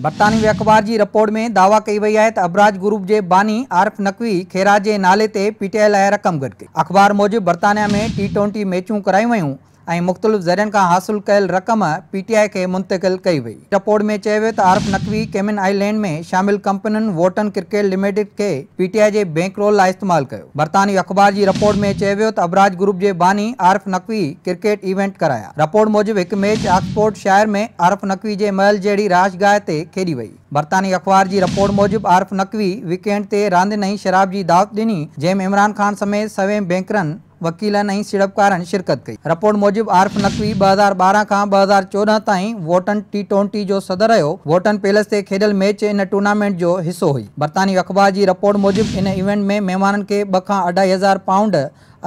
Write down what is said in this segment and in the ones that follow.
برطانوي اخبار جي رپورٽ ۾ دعويٰ ڪئي وئي آهي ته ابراج گروپ جي باني عارف نقوي خيرات جي نالي تي پي ٽي آء لاء رقم گڏ ڪئي. اخبار موجب برطانيا ۾ ٽي ٽوئنٽي ميچون ڪرايون ويون ۽ مختلف ذريعن کان حاصل ڪيل رقم پي ٽي آء کي منتقل ڪئي وئي. رپورٽ ۾ چيو ويو ته عارف نقوي ڪيمن آئي لينڊ ۾ شامل ڪمپنين ووٽن ڪرڪيٽ لميٽيڊ کي پي ٽي آء جي بينڪ رول لاء استعمال ڪيو. برطانوي اخبار جي رپورٽ ۾ چيو ويو ته ابراج گروپ جي باني عارف نقوي ڪرڪيٽ ايونٽ ڪرايا. رپورٽ موجب هڪ ميچ آڪسفورڊ شائر ۾ عارف نقوي جي محل جهڙي رهائشگاهه تي کيڏي وئي. برطانوي اخبار جي رپورٽ موجب عارف نقوي ويڪ اينڊ تي راندين ۽ شراب جي دعوت ڏني، جنهن ۾ عمران خان سميت سوين بينڪرن، وڪيلن ۽ سيڙپڪارن شرڪت ڪئي. رپورٽ موجب عارف نقوي 2012 کان 2014 تائين ووٽن ٽي ٽوئنٽي جو صدر رهيو. ووٽن پيلس تي کيڏيل ميچ ان ٽورنامينٽ جو حصو هئي. برطانوي اخبار جي رپورٽ موجب ان ايونٽ ۾ مهمانن کي 2 کان اڍائي هزار پائونڊ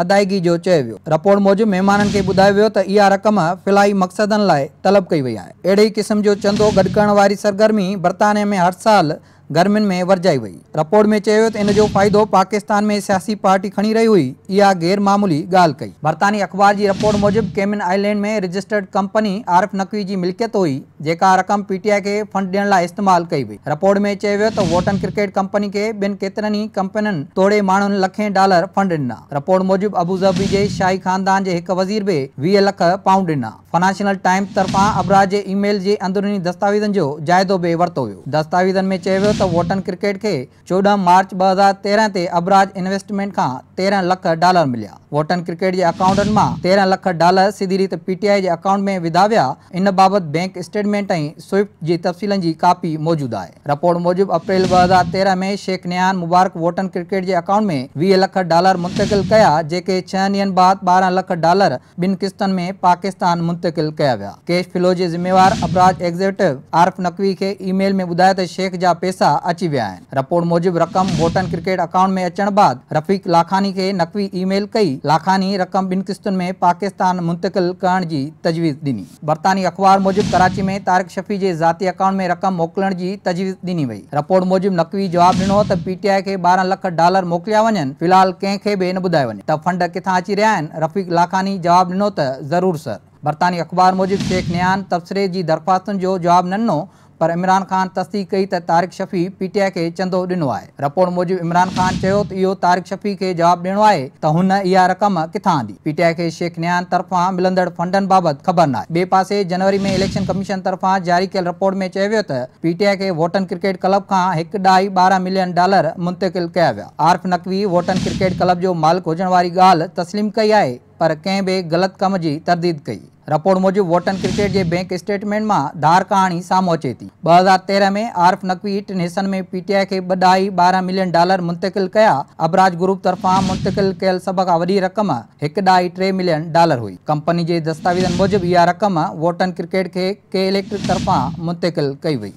ادائيگي جو چيو ويو. رپورٽ موجب مهمانن کي ٻڌايو ويو ته اها رقم فلاحي مقصدن لاء طلب ڪئي وئي آهي. اهڙي ئي قسم جو چندو گڏ ڪرڻ واري سرگرمي برطانيا ۾ هر سال گرمين ۾ ورجائي وئي. رپورٽ ۾ چيو ويو ته ان جو فائدو پاڪستان ۾ سياسي پارٽي کڻي رهي هئي، اها غير معمولي ڳالهه ڪئي. برطاني اخبار جي رپورٽ موجب ڪيمن آئي لينڊ ۾ رجسٽرڊ ڪمپني عارف نقوي جي ملڪيت هئي، جيڪا رقم پي ٽي آء کي فنڊ ڏيڻ لاء استعمال ڪئي وئي. رپورٽ ۾ چيو ويو ته ووٽن ڪرڪيٽ ڪمپني کي ٻين ڪيترن ئي ڪمپنين توڙي ماڻهن لکين ڊالر فنڊ ڏنا. رپورٽ موجب ابوظهبي جي شاهي خاندان جي هڪ وزير به 20 لک پائونڊ ڏنا. فنانشنل ٽائمز طرفان ابراج جي اي ميل جي اندروني دستاويزن جو جائزو به ورتو ويو. دستاويزن ۾ چيو ويو ته ووٽن ڪرڪيٽ کي 14 مارچ 2013 تي ابراج انويسٽمينٽ کان 13 لک ڊالر مليا. ووٽن ڪرڪيٽ جي اڪائونٽن مان 13 لک ڊالر سڌي ريت پي ٽي آء جي اڪائونٽ ۾ وڌا ويا، ان بابت بئنڪ اسٽيٽمينٽ ۽ سوئفٽ جي تفصيلن جي ڪاپي موجود آهي. رپورٽ موجب اپريل 2013 ۾ شيخ نهيان مبارڪ ووٽن ڪرڪيٽ جي اڪائونٽ ۾ 20 لک ڊالر منتقل ڪيا، جيڪي ڇهن ڏينهن بعد 12 لک ڊالر ٻن قسطن ۾ پاڪستان منتقل ڪيا ويا. ڪيش فلو جي ذميوار ابراج ايگزيڪٽو عارف نقوي کي اي ميل ۾ ٻڌايو ته شيخ جا پئسا اچي ويا آهن. رپورٽ موجب رقم ووٽن ڪرڪيٽ اڪائونٽ ۾ اچڻ بعد رفيق لاکاني کي نقوي اي ميل ڪئي، لاکاني رقم ٻن قسطن ۾ پاڪستان منتقل ڪرڻ جي تجويز ڏني. برطاني اخبار موجب ڪراچي ۾ طارق شفيع جي ذاتي اڪائونٽ ۾ رقم موڪلڻ جي تجويز ڏني وئي. رپورٽ موجب نقوي جواب ڏنو ته پي ٽي آء کي 12 لک ڊالر موڪليا وڃن، في الحال ڪنهن کي به نه ٻڌايو وڃي ته فنڊ ڪٿان اچي رهيا آهن، رفيق لاکاني جواب ڏنو ته ضرور سر. برطاني اخبار موجب شيخ نهيان تبصري جي درخواستن جو جواب نه ڏنو پر عمران خان تصديق ڪئي ته طارق شفيع پي ٽي آء کي چندو ڏنو آهي. رپورٽ موجب عمران خان چيو ته اهو طارق شفيع کي جواب ڏيڻو آهي ته هن اها رقم ڪٿان آندي. پي ٽي آء کي شيخ نهيان طرفان ملندڙ فنڊن بابت خبر ناهي. ٻئي پاسي جنوري ۾ اليڪشن ڪميشن طرفان جاري ڪيل رپورٽ ۾ چيو ويو ته پي ٽي آء کي ووٽن ڪرڪيٽ ڪلب کان هڪ ڏهائي 12 ملين ڊالر منتقل ڪيا ويا. عارف نقوي ووٽن ڪرڪيٽ ڪلب جو مالڪ هجڻ واري ڳالهه تسليم ڪئي آهي پر ڪنهن به غلط ڪم جي ترديد ڪئي. رپورٽ موجب ووٽن ڪرڪيٽ جي بئنڪ اسٽيٽمينٽ مان ڌار ڪهاڻي سامهون اچي ٿي. 2013 ۾ عارف نقوي ٽن حصن ۾ پي ٽي آء کي ٻه ڏهائي 12 ملين ڊالر منتقل ڪيا. ابراج گروپ طرفان منتقل ڪيل سڀ کان وڏي رقم هڪ ڏهائي 3 ملين ڊالر هئي. ڪمپني جي دستاويزن موجب اها رقم ووٽن ڪرڪيٽ کي ڪي اليڪٽرڪ طرفان منتقل ڪئي وئي.